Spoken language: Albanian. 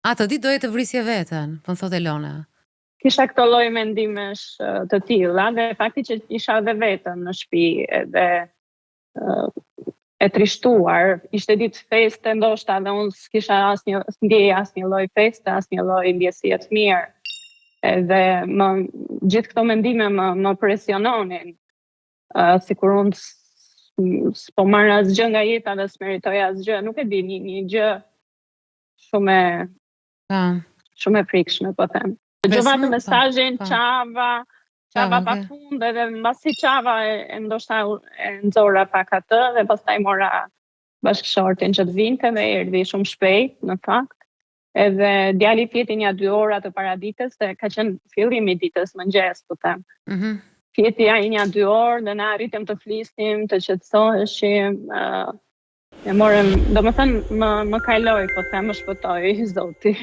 Atë ditë doje të vrisje veten, po më thotë Elona. Kisha këto lloj mendimesh të tilla dhe fakti që isha edhe vetëm në shtëpi edhe e trishtuar, ishte ditë feste ndoshta dhe unë s'kisha asnjë s'ndjeja asnjë lloj feste, asnjë lloj ndjesie të mirë. Edhe më gjithë këto mendime më më presiononin. Sikur unë s'po marr asgjë nga jeta dhe s'meritoj asgjë, nuk e di, një një gjë shumë e shumë e frikshme, po them. Dëgjova atë mesazhin, qava, qava pa fund edhe mbasi qava e, e ndoshta e nxora pak atë dhe pastaj mora bashkëshortin që të vinte dhe erdhi shumë shpejt në fakt. Edhe djali fjeti nja 2 ora të paraditës, se ka qenë fillimi i ditës, mëngjes, po them. Fjeti ai nja 2 orë dhe na arritëm të flisnim, të qetësoheshim, e morëm, domethënë më më kaloi, po them, më shpëtoi Zoti.